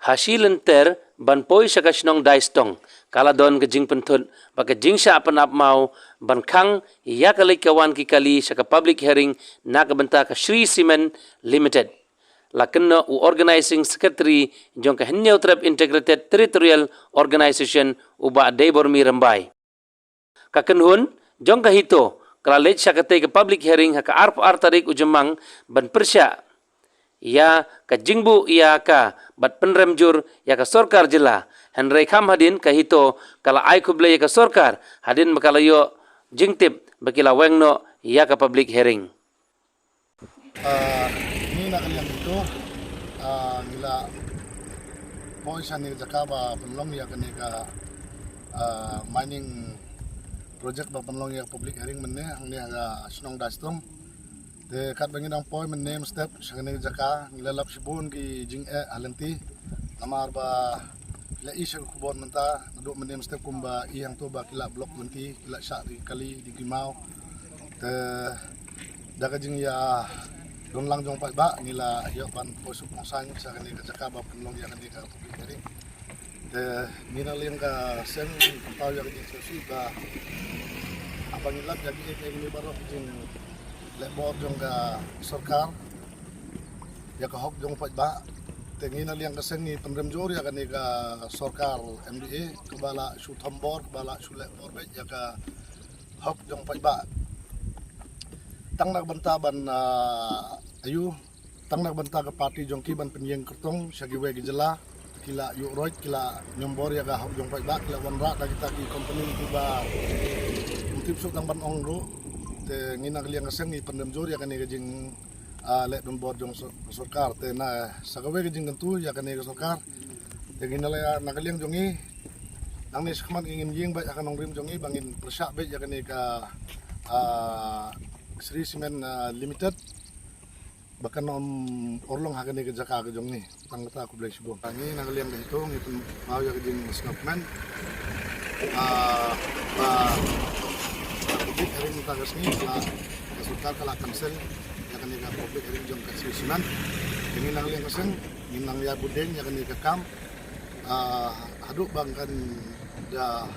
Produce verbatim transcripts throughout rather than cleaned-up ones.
Ha shi lynter ban poi sha ka shnong Daistong, ka la don ka jingpynthut bad ka jingshah pynap maw ban khang ïa ka leit ka wan ki kali sha ka public hearing na ka bynta ka Shree Cement Limited, la kynnoh u Organising Secretary jong ka Hynñiewtrep Integrated Territorial Organisation, u Bah Deibormi Rymbai. Ka kynhun jong ka HITO ka la leit sha katei ka public hearing ha ka arphew ar tarik u Jymmang ban pyrshah ïa ka jingbuh ïa ka bad pynrem jur ïa ka sorkar jylla. Hynrei kham hadien, ka HITO ka la ai khublei ïa ka sorkar hadien ba ka la ïoh jingtip ba ki la weng noh ïa ka public hearing. Ah, ngi na ka liang HITO, ah, ngi la poi sha kane ka jaka ba pynlong ïa kane ka, ah, mining project ba pynlong ïa ka public hearing mynne hangne ha ka shnong Daistong. Te katba ngi dang poi mynne mynstep sha kane ka jaka, ngi la lap shibun ki jingeh ha lynti. Namar ba la i sha ka khubor mynta, naduh mynne mynstep kumba i hangto ba ki la block lynti, ki la shah da ki kali da ki maw. Te da ka jingïadonlang jong paidbah, ngi la ïoh ban poi suk poi saiñ sha kane ka jaka ba pynlong ïa kane ka public hearing. Te ngi na liang ka seng ngi pynpaw ïa ka jingsngewsih ba haba ngi lap ïa kiei kiei baroh ki jingleh bor jong ka sorkar ïa ka hok jong paidbah. Te ngi na liang ka seng ngi pynrem jur ïa kane ka sorkar MDA kaba la shu thombor, kaba la shu leh bor beit ïa ka hok jong paidbah. Tang na ka bynta ban, ah, ayu, tang na ka bynta ka party jong ki ban pynïeng kyrtong sha kiwei ki jylla, ki la ïuh roit, ki la ñiewbor ïa ka hok jong paidbah, ki la wanrah da kita ki company kiba ym tip shuh tang ban ong ruh. Te ngi na ka liang ka seng ngi pynrem jur ïa kane ka jing, ah, leh donbor jong sor-, sorkar. Te na sa kawei ka jingkyntu ïa kane ka sorkar. Te ngi na la, na ka liang jong ngi, nangne shakhmat ngi ngin ïeng beit ha ka nongrim jong ngi ba ngin pyrshah beit ïa kane ka, ah, Shree Cement, ah, Limited ba kan ym urlong ha kane ka jaka ka jong ngi. Tang kata, khublei shibun. Ngi na ka liang ka HITO ngi pynpaw ïa ka jingsngewkmen, ah, ba ka public hearing mynta ka sngi ka, ka sorkar ka la cancel ïa kane ka public hearing jong ka Shree Cement. Te ngi na ka liang ka seng ngi nang ïa bud dien ïa kane ka kam, ah, haduh ba kan da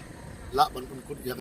lah ban pynkut ïa